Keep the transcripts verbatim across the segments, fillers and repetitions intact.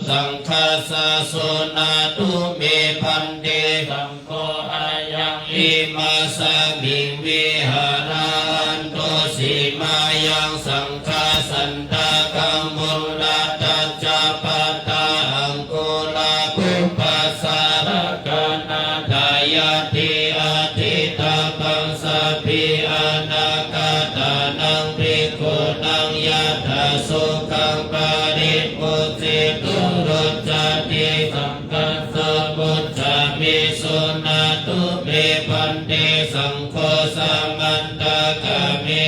saṅghassa. Suṇātu me bhante, saṅgho ayaṃ imasmiṃ vihārahanto sīmāyaṃ saṅghasantakaṃ mūlatacchapattāhaṃ kulāgūpasārakkhanattayatthi atthi tabbaṃ sabbi anāgatānaṃ bhikkhūnaṃ yathāsukhaṃ paripūjituṃ ruccati. Saṅghassa pucchāmi. Suṇātu me bhante, saṅgho samantagāmī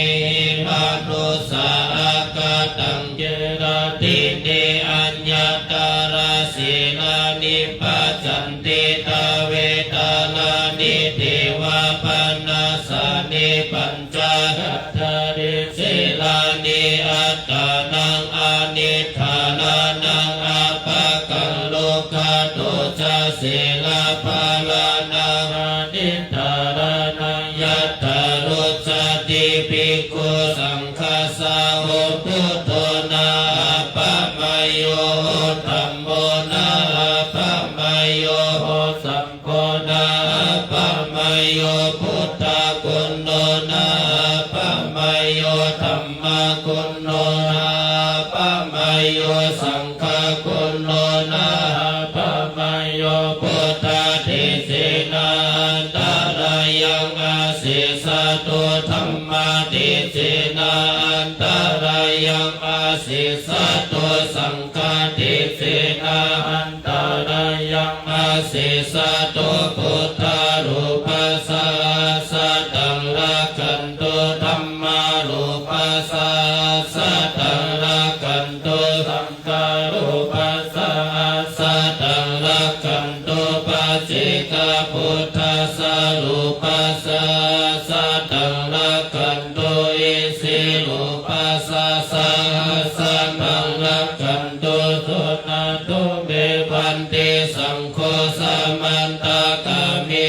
manussānāgataṃ kiratini aññatra sīlāni bhajanti dvetarāni devāpanāsāni pañcahattari sīlāni attānaṃ aniddarānaṃ apakallukkhatucca sīlabālānaṃ aniddarānaṃ yathā ruccati. Bhikkhu saṅghassa ho buddho na appamayo, ho dhammo na appamayo, ho saṅgho na appamayo, buddhaguṇo na appamayo, dhammaguṇo na appamayo, saṅghaguṇo na appamayo, buddhatejena antarāyaṃ asesato, dhammatejena antarāyaṃ asesato, saṅghatejena antarāyaṃ asesato, buddharūpassa assataṃ rakkhantu, dhammarūpassa assataṃ rakkhantu, saṅghārūpassa assataṃ rakkhantu, paccekabuddhassa rūpassa assataṃ rakkhantu, isirūpassa sahassaṃ rakkhantu. Suṇātu me bhante, saṅgho samantagāmī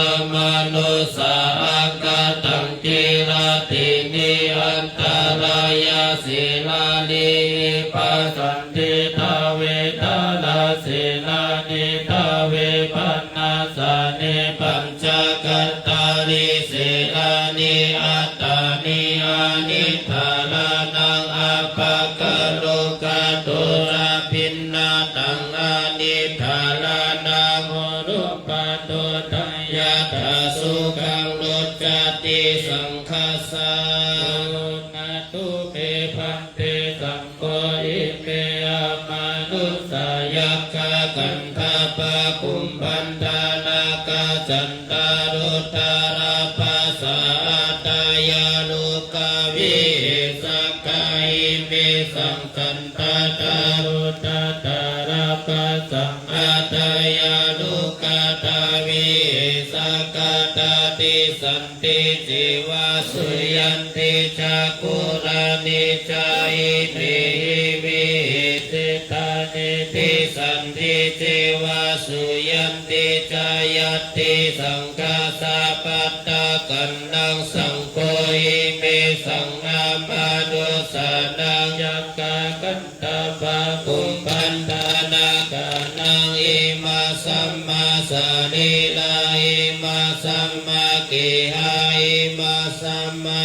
amanussānāgataṃ kiratini antarāya sīlāni bhajanti dvetarā sīlāni dvepanāsāni pañcahattari sīlāni attāni aniddarānaṃ apakallukkhatucca bhinnataṃ aniddarānaṃ uḷupādottaṃ yathāsukhaṃ ruccati. Saṅghassa. Suṇātu me bhante, saṅgho ime amanussāyakkhagandhabbakumbhaṇḍanāgacchantā ruddharābhasā āṭāyālukavihisakā imesaṃ santaddharuddhattarābhasaṃ āṭāyālukattavihisakā tatissanti ceva suyanti ca kulāni ca imehi vihisitāni dissanti ceva suyanti ca. Yadi saṅghassa pattakallaṃ, saṅgho imesaṃ amanussānaṃ yakkhagandhabbakumbhaṇḍanāgānaṃ imasmā sarīrā imasmā gehā imasmā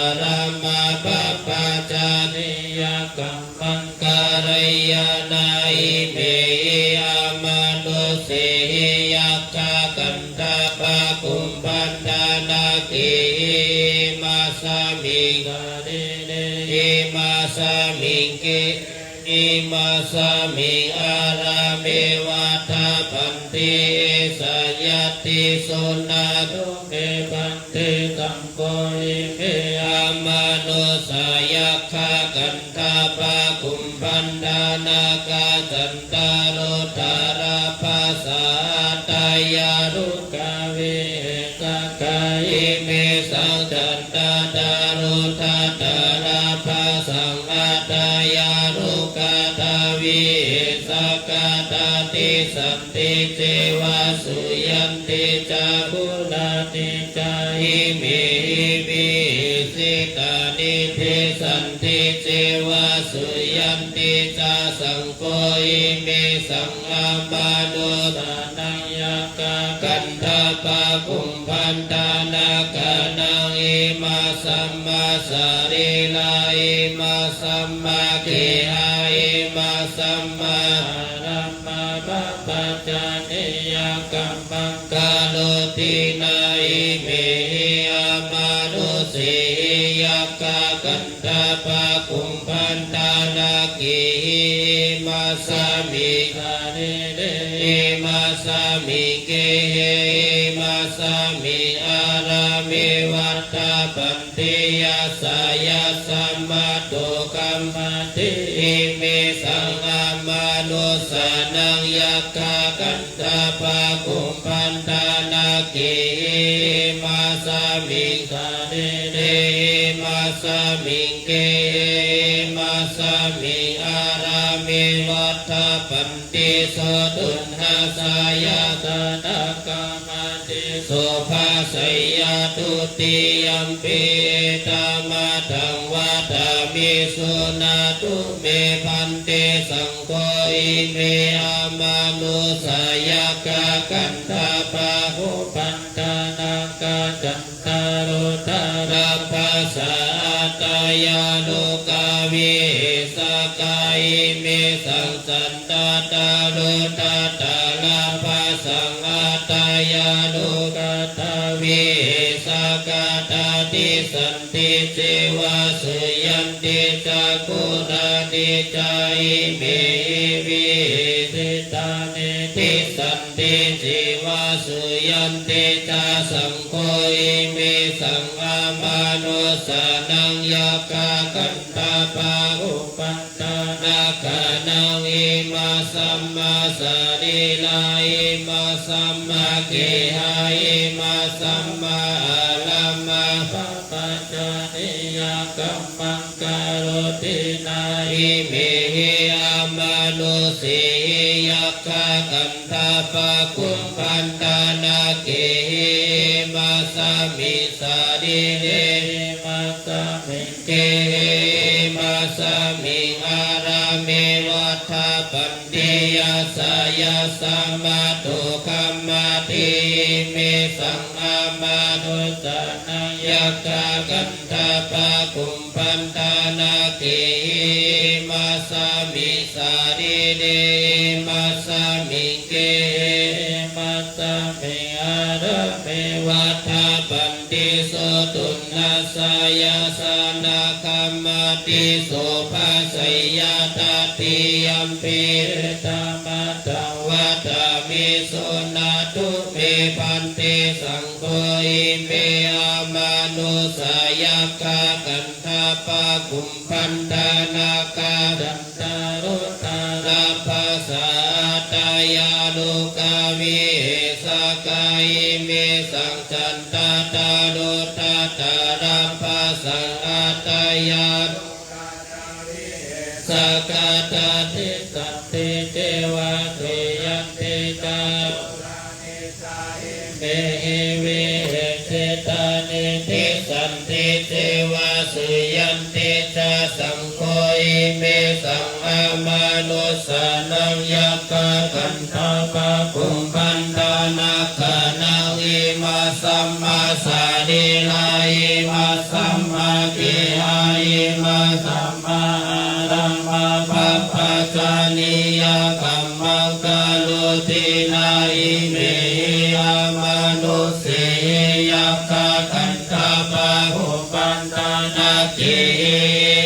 ārāmā pāpācariyakammaṃ kalyāṇā imehi amanussehi yakkhagandhabbakumbhaṇḍanāgehi imasmiṃ sarīre imasmiṃ gehā imasmiṃ ārāme vaḍḍhabbanti. Esa ñatti. Suṇātu me bhante, saṅgho ime amanussāyakkhagandhabbakumbhaṇḍanāgā santaruddharābhasā āṭāyālukavihisakā imesaṃ santaddharuddhattarābhasaṃ āṭāyālukattavihisakā tatissanti ceva suyanti ca kulāni ca imehi vihisitāni dissanti ceva suyanti ca. Saṅgho imesaṃ amanussānaṃ yakkhagandhabbakumbhaṇḍānaṃ gaṇaṃ. Imā sammā sarīrā, imā sammā gehā, imā sammā āramā pāpajānīyakammaṃ karoti na imehi amanussehi yakkhagandhabbakumbhaṇḍānaṃ kehi. Imasmiṃ sarīre, imasmiṃ gehe, imasmiṃ ārāme vaḍḍhapanti yassāyasmato khammaṭṭhi imesaṃ amanussānaṃ yakkhagandhabbakumbhaṇḍānaṃ kehi. Imasmiṃ sarīre, imasmiṃ gehe, imasmiṃ ārāme vaḍḍhapanti sotuṇhassa yassāna khammaṭṭhi so bhāseyya. Dutiyampi etamatthaṃ vadāmi suṇātu me bhante saṅgho ime amanussā yakkhagandhabbakumbhaṇḍānaṃ gacchantarotha rakkhassā aṭṭhāya lokavihesakā imesaṃ chan tatarotha tarabhassaṃ aṭṭhāya lokadhāvihesakā. Taṭṭhisanti ceva suyanti ca koṇāni ca imehi vihesetāni. Tiṭṭhanti ceva suyanti ca saṅgho imesaṃ amanussānaṃ yakkhagandhabbakumbhaṇḍānaṃ gaṇaṃ. Imā sammā sarīrā, imā sammā gehā, imā sammā āramā pāpajānīyakammaṃ karoti na imehi amanussehi yakkhagandhabbakumbhaṇḍānaṃ kehi. Imasmiṃ sarīre, imasmiṃ gehe, imasmiṃ ārāme vaḍḍhapanti yassāyasmato khammaṭṭhi imesaṃ amanussānaṃ yakkhagandhabbakumbhaṇḍānaṃ kehi. Imasmiṃ sarīre, imasmiṃ gehe, imasmiṃ ārāme vaḍḍhapanti sotuṇhassa yassāna khammaṭṭhi so bhāseyya. Taṭṭhiyampi etamatthaṃ vadāmi suṇātu me bhante saṅgho ime amanussā yakkhagandhabbakumbhaṇḍānaṃ gacchantarotha rakkhassā aṭṭhāya lokavihesakā imesaṃ chan tatarotha tarabhassaṃ aṭṭhāya lokadhāvihesakā. Taṭṭhisanti ceva suyanti ca koṇāni ca imehi vihesetāni. Tiṭṭhanti ceva suyanti ca saṅgho imesaṃ amanussānaṃ yakkhagandhabbakumbhaṇḍānaṃ gaṇaṃ. Imā sammā sarīrā, imā sammā gehā, imā sammā āramā pāpajānīyakammaṃ karoti na imehi amanussehi yakkhagandhabbakumbhaṇḍānaṃ kehi.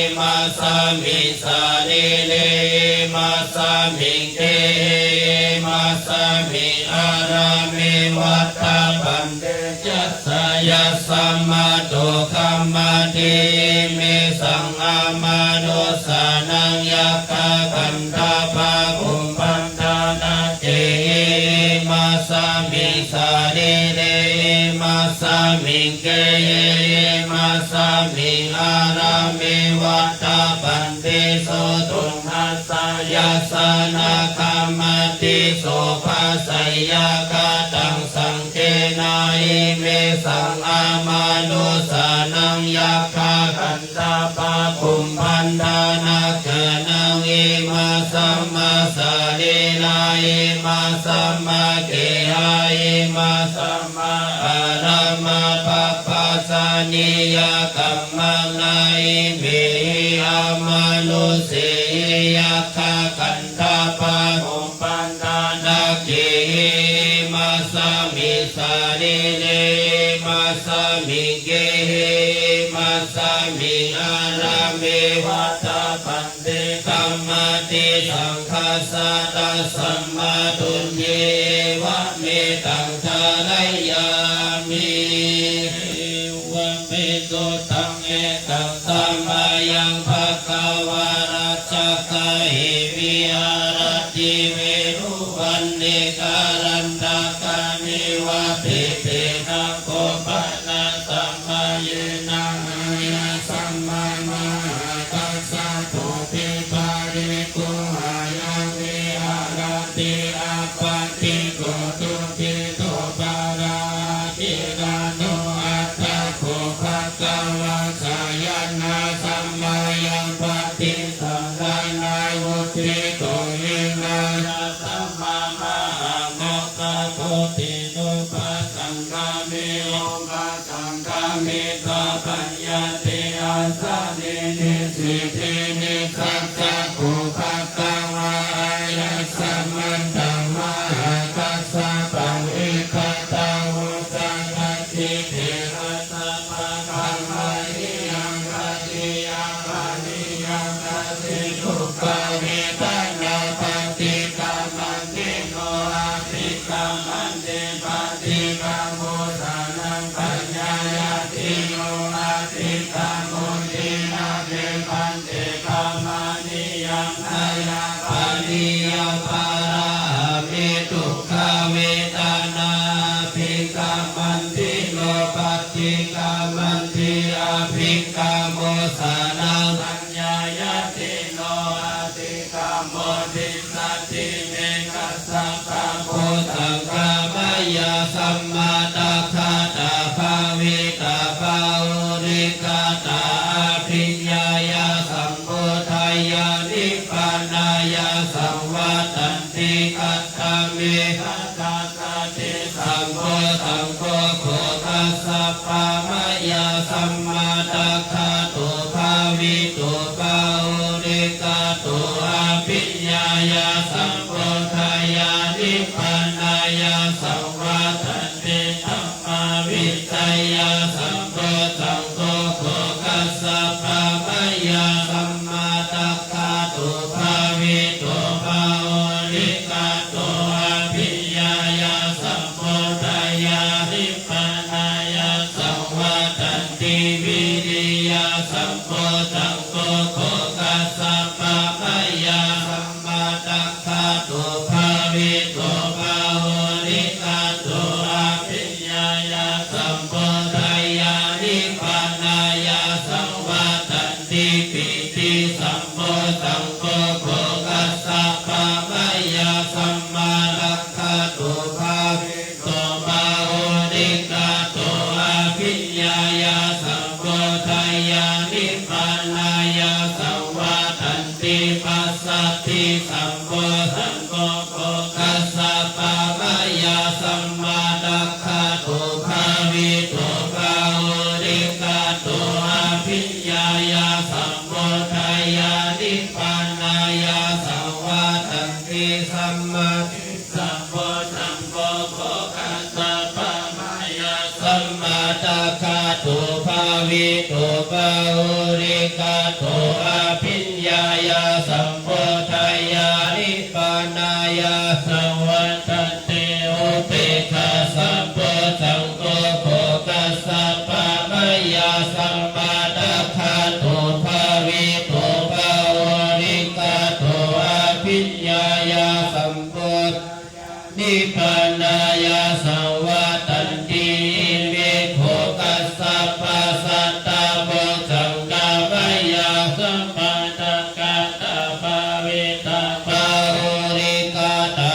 Imasmiṃ sarīre, imasmiṃ gehe, imasmiṃ ārāme vaḍḍhapanti yassāyasmato khammaṭṭhi imesaṃ amanussānaṃ yakkhagandhabbakumbhaṇḍānaṃ kehi. Imasmiṃ sarīre, imasmiṃ gehe, imasmiṃ ārāme vaḍḍhapanti sotuṇhassa yassāna khammaṭṭhi so bhāseyya. Kataṃ saṅghena imesaṃ amanussānaṃ yakkhagandhabbakumbhaṇḍānaṃ gaṇaṃ. Imā sammā Imassaṃ vā gehaṃ imassaṃ vā ārammaṃ pabbajanīyakammaṃ, na imehi amanussehi yakkhagandhabbaṃ uppannā, na kihi imasmiṃ sarīre imasmiṃ gehe imasmiṃ ārame vata bhante. Kammatthi saṅghassa, tasmā tuññi, evametaṃ dhārayāmi. Evaṃ me sutaṃ. Ekaṃ samayaṃ bhagavā rājagahe viharati Veḷuvaṇṇe kalandakarāme vāsante. Taṃ kho pana samayena āyasmaṃ mahākassapo pipāli guhāyaṃ viharati appaṭi ko dubhi to parāgirāno. Atha kho bhagavā sayanāsamayaṃ paṭisallānāvuṭṭhito, hīnāyasmā mahāmogghabodhiṃ upasaṅkāmi. Upasaṅkāmitvā paññapeyyasaṭṭhini sītini, tatra kho bhagavā āyasmantaṃ mahākassapaṃ ekatā vuccakacchi therassa paṭhaviyaṃ dutiyaṃ pariyañcati dukkhavedanā paṭikkamanti no abhikkamanti, paṭikkamosanā paññāya tino abhikkamoti. Na te bhante khamaniyaṃ na yaṃ pariharamhe dukkhavedanā abhikkamanti no paṭikkamanti, abhikkamosanā paññāya tino abhikkamoti. Natthi me kassapa bojjhaṅgā mayā sammadakkhātā bhāvitā bahulīkatā abhiññāya sambodhāya nibbānāya saṃvattanti. Katame tassa sati sambojjhaṅgo kho kassapa mayā sammadakkhāto bhāvito bahulīkato abhiññāya sambodhāya nibbānāya saṃvattanti. Dhammavicayasambojjhaṅgo kho kassapa mayā sammadakkhāto bhāvito bahulīkato abhiññāya sambodhāya nibbānāya saṃvattanti. Vīriyasambojjhaṅgo kho kassapa mayā sammadakkhāto bhāvito bahulīkato abhiññāya sambodhāya nibbānāya saṃvattanti. Pītisambojjhaṅgo kho kassapa mayā sammadakkhāto bhāvito bahulīkato abhiññāya sambodhāya nibbānāya saṃvattanti. Passaddhisambojjhaṅgo kho kassapa mayā sammadakkhāto bhāvito bahulīkato abhiññāya sambodhāya nibbānāya saṃvattanti. Sammādis sambojjhaṅgo kho kassapa mayā sammadakkhāto bhāvito bahulīkato abhiññāya sambodhāya nibbānāya saṃvattanti. Upekkhāsambojjhaṅgo kho kassapa mayā sammadakkhāto bhāvito bahulīkato abhiññāya sambodhāya nibbānāya saṃvattanti. Ime kho kassapa satta bojjhaṅgā mayā sammadakkhātā bhāvitā bahulīkatā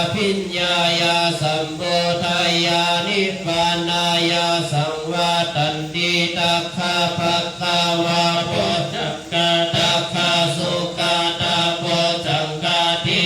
abhiññāya sambodhāya nibbānāya saṃvattanti. Dakkhapakkavā bojjhaṅgā dakkhassukatā bojjhaṅgāti.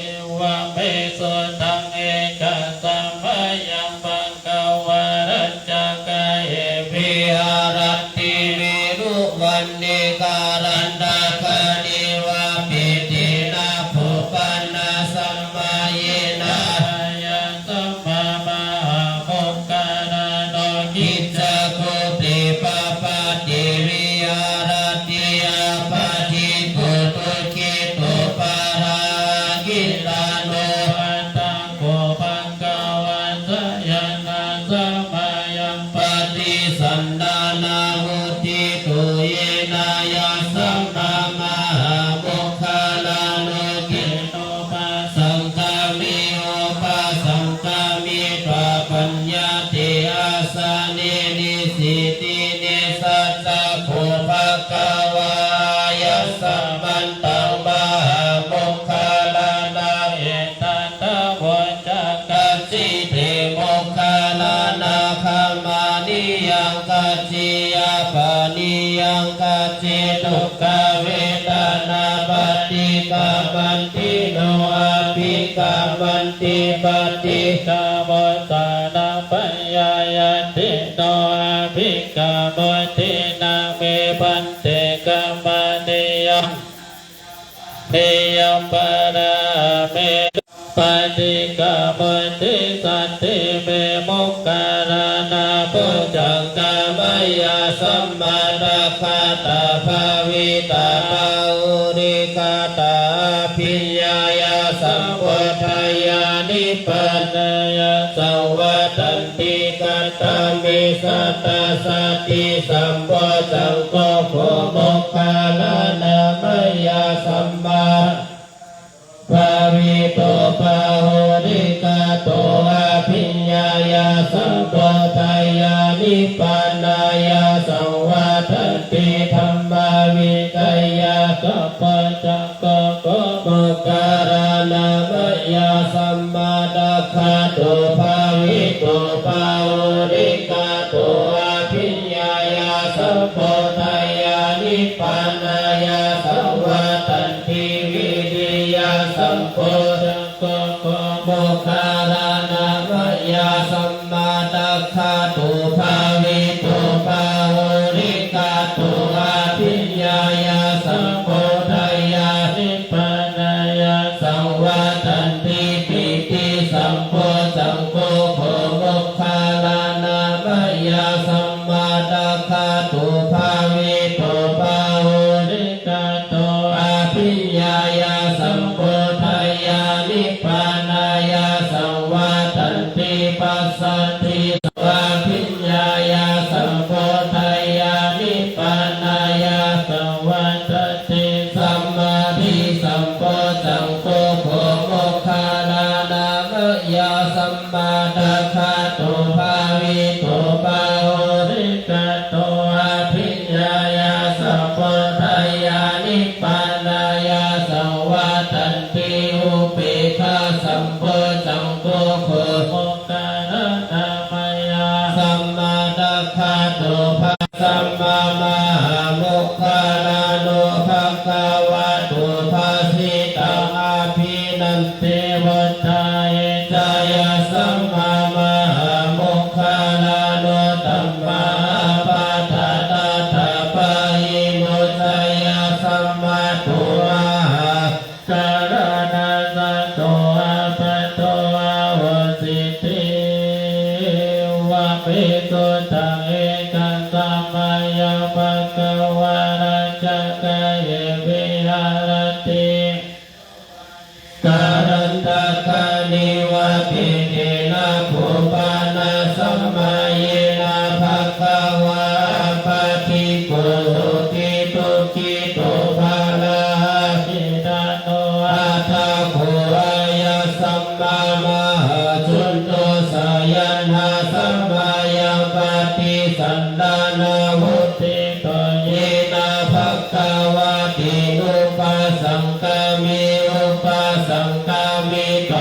Evaṃ me sutaṃ. Ekaṃ samayaṃ bhagavā rājagahī viharati veḷuvaṇṇe kālaṭṭhakāle vāpittena bhuvaṇṇasambayena. Āyasmā mahāmoggallāno kiccakūṭi pāpāti viharati appaṭivo dukkheto parāgilāno. Atha kho bhagavā sayaṇhasamayaṃ paṭisallānāvutti- -to yena āyasmā mahāmoggallāno kheṭṭho pasaṅkami upasaṅkamitvā paññattiṃ āsane nisīdi. Nissa ca kho bhagavā āyasmantaṃ mahāmoggallānaṃ etadavoca: Kacci te moggallānaṃ khamaniyaṃ, kacci yāpaniyaṃ, kacci dukkhavedanā paṭikkamanti no abhikkamanti. Paṭikkamuttano paññāyati no abhikkamutti. Na me bhante khamaniyaṃ niyaṃ pāramī paṭikkamutti. Sati me moggallāna bojjhaṅgā mayasmaṃ dakkhaṭā bhāvitā bahulīkatā abhiññāya sambodhāya nibbānāya saṃvattanti. Katame sattā sati sambojjhaṅgo kho moggallāna mayasmaṃ bhāvito bahulīkato abhiññāya sambodhāya nibbānāya saṃvattanti. Dhammavicayā sabbojjhaṅgo kho moggallāna mayasmaṃ dakkhaṭo bhāvito bahulīkato abhiññāya sambodhāya nibbānāya saṃvattanti. Viriyasampujjhaṅgo kho moggallāna mayasmaṃ dakkhaṭo bhāvito bahulīkato abhiññāya sambodhāya nibbānāya saṃvattanti. Pītisampujjhaṅgo kho moggallāna mayasmaṃ dakkhaṭo bhāvito bahulīkato abhiññāya sambodhāya nibbānāya saṃvattanti. Passaddhi abhiññāya sambodhāya nibbānāya saṃvattanti. Sammādhi sambojjhaṅgo kho moggallāna mayasmaṃ dakkhaṭo bhāvito bahulīkato abhiññāya sambodhāya nibbānāya saṃvattanti. Upekkhā sambojjhaṅgo kho moggallāna mayasmaṃ dakkhaṭo bhā Āyasmā mahāmoggallāno bhagavato bhāsitaṃ abhinandiṃ vuṭṭhāhi. Āyasmā mahāmoggallāno dhammappattātapahīno, āyasmā kho mahā gallāna jāto āpatto ahosīti. Evaṃ me sutaṃ. Ekaṃ samayaṃ bhagavā rājagahe viharati kālaṭṭhakāle vāpittena bhuvaṇṇasambayena bhagavā appaṭivo dukkhi- -to parāhilāno. Atha kho āyasmā mahāsūno sayaṇhasamayaṃ paṭisallānāvuttito, yena bhagavāti upasaṅkami upasaṅkamito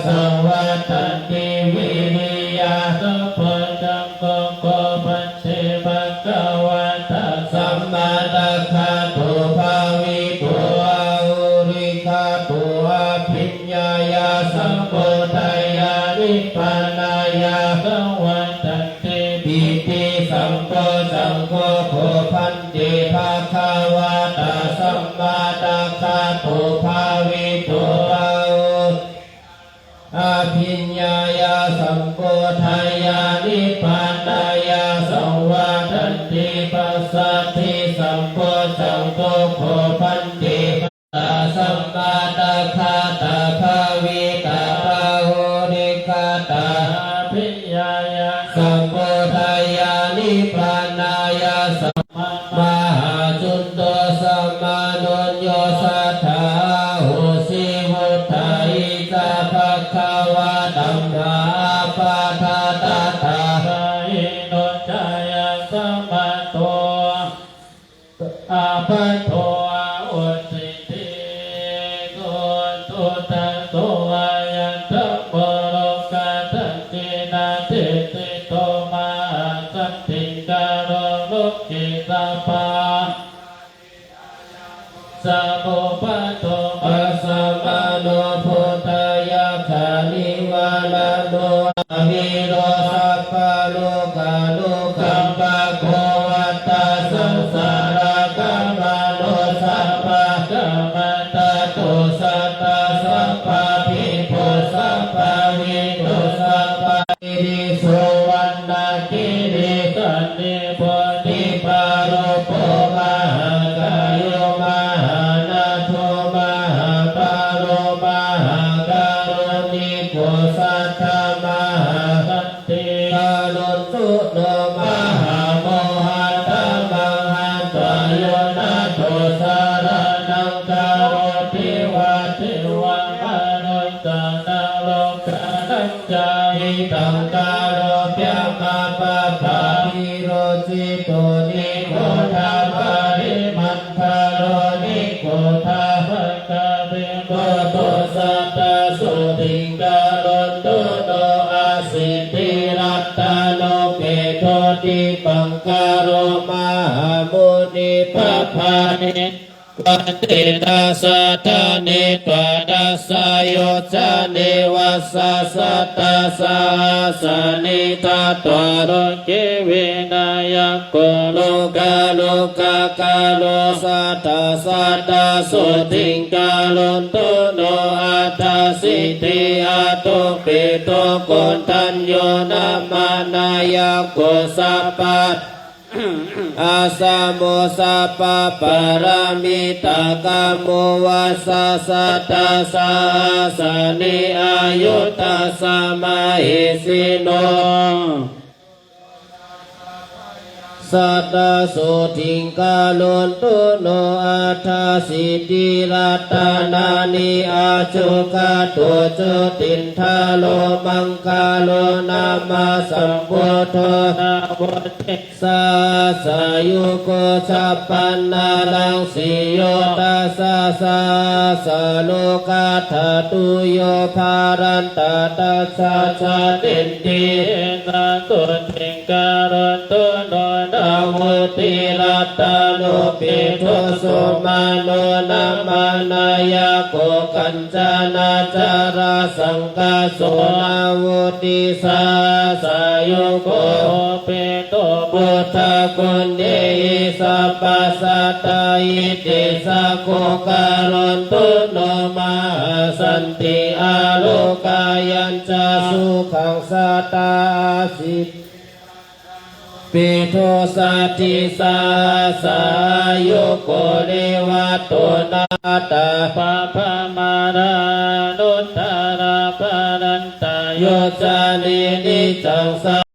saṃvaḍḍhanti viriyaṃ. Sabbañjaṅgo kho bhante bhagavatā sammādakkhato bhāvito ahuli kato abhiññāya sambodhāya nibbānāya saṃvaḍḍhanti piti. Sabbañjaṅgo kho bhante bhagavatā sammādakkhato bhāvitvā abhiññāya sambodhāya nibbānāya saṃvaḍḍhanti passaddhi. Sabbañjaṅgo kho bhante sammādakkhatā bhāvitā bahulīkatā abhiññāya sambodhāya nibbānāya saṃ- mahācundo samāno yo satthā ahosi vuḍḍhāhi ca bhagavantaṃ appaṭihatātāyino cāyasmato ābādho ahosīti. Suhuṭṭhitaso ayaṃ dhammo lokassāti na desito mahāsaṅghatikaro loke sabbā samuppādo passamāno bhūtayā khalivaraṇo avero sabbalokānukampako vatthasaṃsarakamano sabbakamatato satta sabbabhito sabbavidū sabba giriṃsu vanaṃ giriṃsāni bodhipārubho mahākāyo mahānātho mahābalo mahākāruṇiko satthamahāsanti karuṇato no mahāmohattamaṃ hantvā yo nātho saraṇaṃ karoti vā devā manussānaṃ loka nañca hitaṃ karoppamāpapphā virūḷhito nigrodhaparimandaro niggrodhapakkhabhimutto satta sotthiṃ karonto no asiddhi rattano peto dipaṅkaro mahāmuṇi pāṇi vandena saddhanetvā dasayojaneva sasatta sahassanī tatvā loke vinayaṃ kulo kalo kakalo satta satta sotthiṃ karonto no atthasiddhi atto peto koṇḍañño namanāyako sabba asamo sabbapāramitakāmo vassa satta sahassanī ayuttassa mahesino satta sotthiṃ karonto no atthasiddhi ratanāni ajjhaghato jotindharo maṅgalo nāma sambuddho navutī sahassayo kho jappannaraṃsiyo dasasahassarokkadhātu yo bhaddantā dasajanendi esa sotthiṃ karonto no navutī ratano peto somāno namanāyako kañ canajarāsaṅkaso navutī sahassayo kho upeto buddhaguṇehi sabbasattāhi tesa kho karonto no mahāsanti ārogayañca sukhaṃ sadā āsi peto saddhisahassā āyukurivaṭṭo nātā pāpamārā anuttarā bhadantā yo jāne niccaṃ sa